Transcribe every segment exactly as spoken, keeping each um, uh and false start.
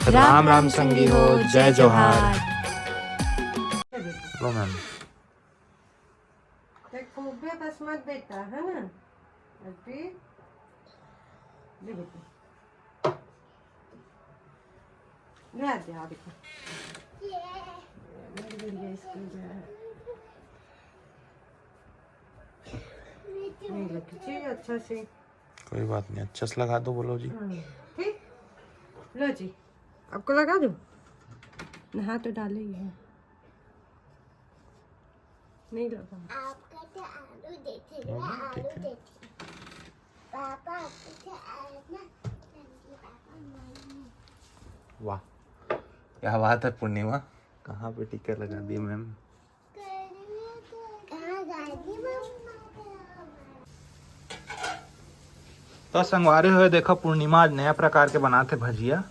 राम राम संगी हो, जय जोहार। लो मैम। देख, खूबे बस मत बेटा, है ना? अभी ले बेटा। ले आ जा, आ देखो। मेरी गुड़िया स्कूल जा है। नहीं लग चाहिए अच्छा से। कोई बात नहीं, अच्छा से लगा दो, बोलो जी। हाँ, ठीक। लो जी, आपको लगा दूँ? नहा तो डाले ही है। नहीं लगा। आपका तो आलू देखे, हाँ, आलू ठीक है। देखे। पापा, आपके आए ना, पापा, मम्मी। वाह, क्या बात है पूर्णिमा, कहाँ पे टीका लगा दिए मैम। कहाँ गाड़ी में? तो संगवारी हो, देखो पूर्णिमा आज नया प्रकार के बनाथे भजिया।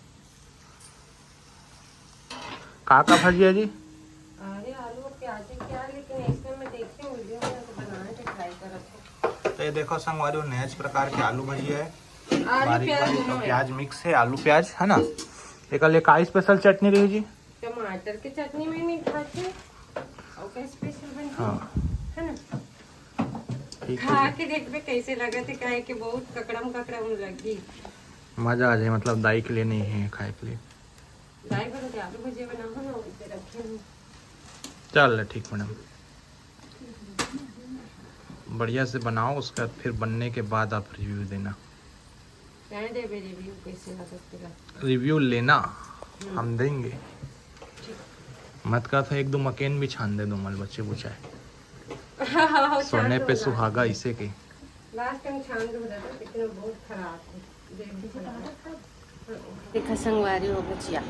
का का भजिया जी? अरे आलू और प्याज है क्या, लेकिन इसमें मैं देखती हूँ वीडियो में तो बना के ट्राई करत हूँ। तो ये देखो संगवारी हो, नया प्रकार के आलू भजिया है। आलू बारीक प्याज बारीक दोनों है। प्याज मिक्स है, आलू प्याज है ना। एक ले का स्पेशल चटनी रही जी? टमाटर के चटनी में मीठा थे और का स्पेशल बनती हाँ। है ना। ठीक खा है। के देखबे कैसे लगत है, काहे कि बहुत ककड़म ककड़म लगी। मजा आ जाए, मतलब दाई के लिए नहीं है खाए के लिए। दाई बोलो कि आलू भुजिया बनाओ ना, उसे रखे हैं। चल ठीक मैडम, बढ़िया से बनाओ, उसके बाद फिर बनने के बाद आप रिव्यू देना। क्या देबे रिव्यू, कैसे लगत तेरा? रिव्यू लेना, हम्म। हम देंगे। ठीक। मत कहा था एक दो मकेन भी छान दे दो, मल बच्चे बुचाए। हाँ, हाँ, हाँ, सोने छान पे दो सुहागा लास्ट। इसे के। लास्ट टाइम छान दो रहता, लेकिन वो बहुत खराब है। देख भी खराब है। देखा संगवारी हो भजिया।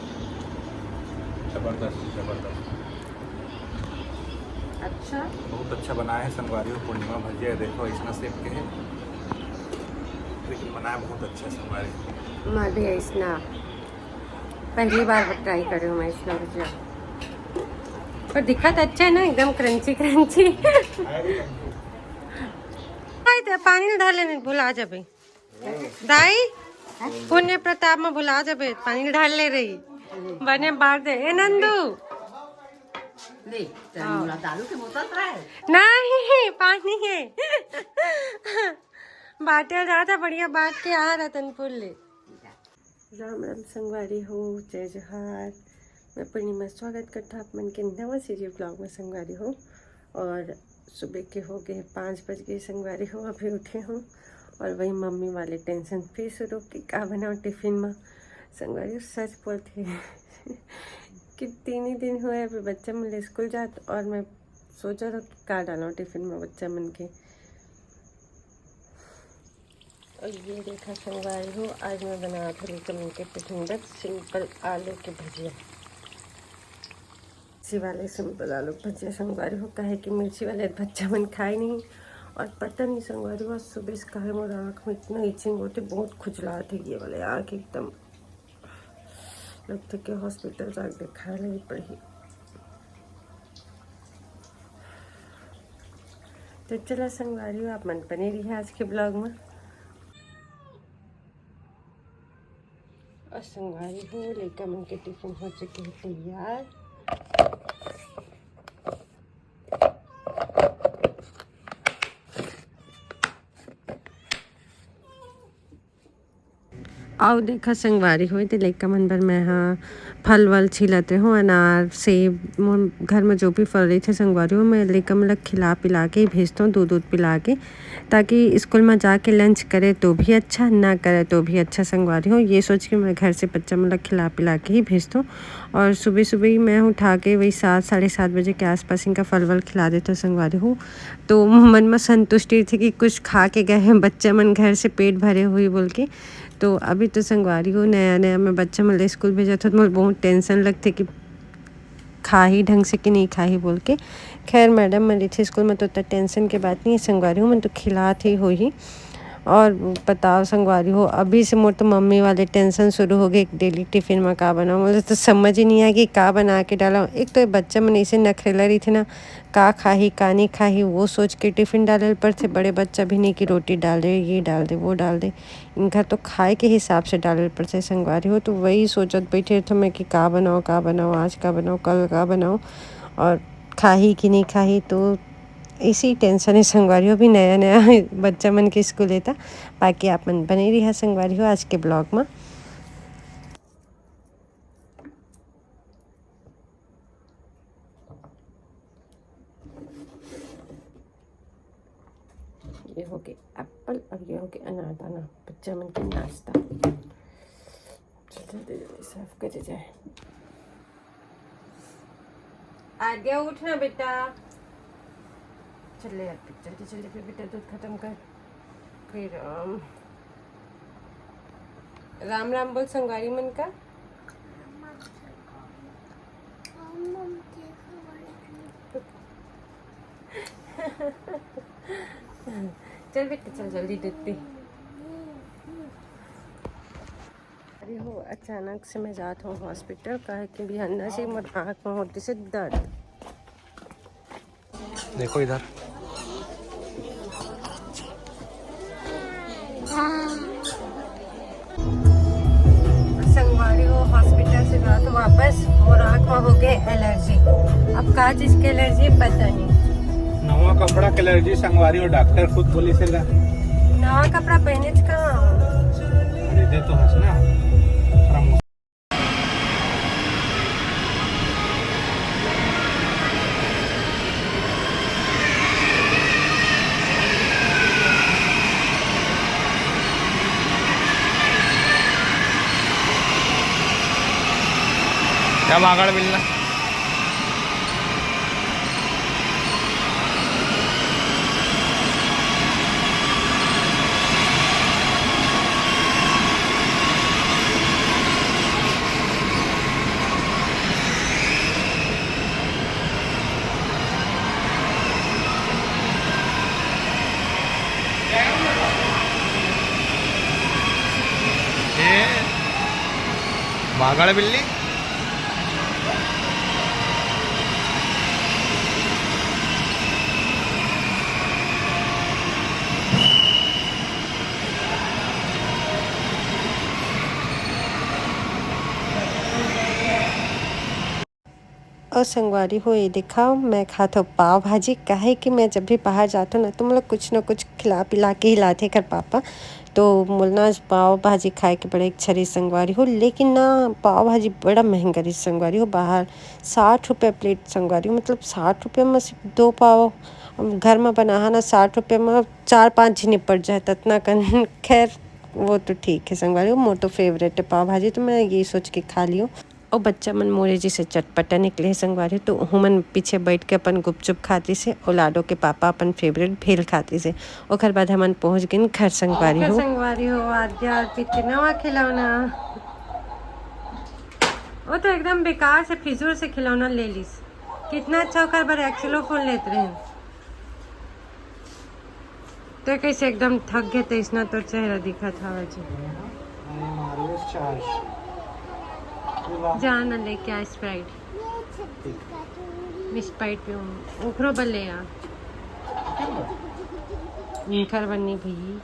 जबरदस्त, जबरदस्त। अच्छा। बहुत अच्छा बनाए है संगवारी हो पूर्णिमा भजिया। देखो, इसना सेब के है, लेकिन बनाया बहुत अच्छा है संगवारी हो। मैं भी इसना पहली बार ट्राई करे हूँ मैं इसना भजिया, पर दिखा तो अच्छा है ना, एकदम क्रंची क्रंची। भाई, ते पानी डाले नहीं भुला जाबे। दाई, पुण्य प्रताप में भुला जाबे, पानी डाल ले रही। बने बार दे। ए नंदू। ले, तेरा हाँ। मुला दारू के बोतल तो है। नहीं, पानी है। बाटे जाता बढ़िया बात के आ रहा तनपुर ले। राम राम संगवारी हो, जय जोहार। मैं पूर्णिमा स्वागत करता आप मन के नवा सीरियल ब्लॉग में संगवारी हो। और सुबह के हो गए पाँच बज गए संगवारी हो, अभी उठे हूँ। और वही मम्मी वाले टेंशन फिर शुरू कि का बनाओ टिफिन में। संगवारी हो, सच बोलते हैं कि तीन ही दिन हुए अभी बच्चा मन स्कूल जात, और मैं सोचा था कि का डालो टिफिन में बच्चा मन के। और ये देखा संगवारी हो, आज मैं बना रही हूँ के टिफिन बस सिंपल आलू के भजिया। इसी वाले सिंपल आलू के भजिया संगवारी हो, काहे कि मिर्ची वाले बच्चा मन खाए नहीं। और पता नहीं संगवारी हो, आज सुबह से काहे मोर आँख में इतना इचिंग होते, बहुत खुजलात है ये वाले आँख एकदम। लगता कि हॉस्पिटल जाके दिखा ले पड़ी। तो चला संगवारी हो, आप मन बने रहिए आज के ब्लॉग में। और संगवारी हो, लइका मन के टिफिन हो चुके हैं तैयार। आओ देखा संगवारी हो, ते लइका मन बर मैं हा फल वल छीलत रहूँ, अनार, सेब, मोर घर में जो भी फल रहिथे संगवारी हो, मैं लइका मन ला खिला पिला के ही भेजथों, दूध दूध पिला के, ताकि स्कूल में जाके लंच करे तो भी अच्छा, ना करे तो भी अच्छा संगवारी हो। ये सोच के मैं घर से बच्चा मन ला खिला पिला के ही भेजथों। और सुबह सुबह ही मैं उठा के वही सात, साढ़े सात बजे के आसपास इनका फल वल खिला देथों संगवारी हो। तो मन में संतुष्टि रहिथे कि कुछ खा के गए हैं बच्चा मन घर से पेट भरे हुए बोल के। तो अभी तो संगवारी हो, नया नया मैं बच्चा मन ला स्कूल भेजत हों, तो मोला बहुत टेंशन लगथे कि खाही ढंग से कि नहीं खाही बोल के। खैर, मैडम मन रहिथे स्कूल में तो उतना टेंशन के बात नहीं है संगवारी हो, मन तो खिलात ही होही। और बताओ संगवारी हो, अभी से मोर तो मम्मी वाले टेंशन शुरू हो गए, डेली टिफिन में का बनाऊँ। मुझे तो समझ ही नहीं आया कि का बना के डाला। एक तो ये बच्चा मन ऐसे नखरेला रही थे ना, का खाही का नहीं खाही, वो सोच के टिफिन डाले पड़थे। बड़े बच्चा भी नहीं कि रोटी डाल दे, ये डाल दे, वो डाल दे। इनका तो खाए के हिसाब से डाले पड़थे संगवारी हो। तो वही सोचत बैठे थे मैं कि का बनाऊँ, का बनाऊँ, आज का बनाऊँ, कल का बनाऊँ, और खाही कि नहीं खाही। तो इसी टेंशन है संगवारी हो। अभी नया नया बच्चा मन के स्कूल है, त बाकी आप मन बने रहिहा संगवारी हो आज के ब्लॉग में। ये हो गए एप्पल और ये हो गए अनारदाना, बच्चा मन के नाश्ता। चलो, दे दे, सर्व करे जाए। आर्या, उठ ना बेटा, चल ले यार, पिक्चर के चल ले फिर बेटा, दूध खत्म कर। फिर अम, राम राम बोल संगवारी मन का। चल बेटा, चल जल्दी दूध पी। अरे हो, अचानक से मैं जात हूँ हॉस्पिटल, काहे कि बिहान से मोर आँख में होत रहिसे दर्द। देखो इधर। संगवारी हो, हॉस्पिटल से जात हूँ वापस, मोर आँख में हो गए एलर्जी। अब का चीज के एलर्जी, पता नहीं। नवा कपड़ा के एलर्जी संगवारी हो, डॉक्टर खुद बोलिस हे ला। नवा कपड़ा पहने च कहाँ? अरे दे तो हंस ना। थोड़ा मुस- क्या भागड़ मिलना। ए, भागड़ बिल्ली। और संगवारी हो, ये देखा, मैं खात हूँ पाव भाजी, काहे कि मैं जब भी बाहर जात हूँ ना, तो मोला कुछ ना कुछ खिला पिला के ही लाथे कर पापा। तो मोला ना आज पाव भाजी खाए के बड़ा इच्छा रही संगवारी हो, लेकिन ना, पाव भाजी बड़ा महंगा रही संगवारी हो। बाहर साठ रुपये प्लेट संगवारी हो, मतलब साठ रुपये में सिर्फ दो पाव, अब घर में बनाहा ना, साठ रुपये में चार पाँच ही निपट जाए, ततना कन। खैर, वो तो ठीक है संगवारी हो, मोर तो फेवरेट है पाव भाजी, तो मैं ये सोच के खा लियो। और बच्चा मन मोरे जैसे चटपटा निकले हे संगवारी, तो ओहू मन पीछे बैठ के अपन गुपचुप खाती से, और लाडो के पापा अपन फेवरेट भेल खाती से। ओकर बाद हमन पहुँच गए घर संगवारी हो। संगवारी हो, आज यार कितना नवा खिलौना, वो तो एकदम बेकार से फिजूल से खिलौना ले लीस। कितना अच्छा ओकर बर एक्सेलो फोन लेत रहे। तो कैसे एकदम थक गए, तो इसना तो चेहरा दिखत हवे जी। जा ना लेके आ स्प्राइट। मैं स्प्राइट पीऊँ, ओकरो बर ले आ। इनकर बन्नी भई।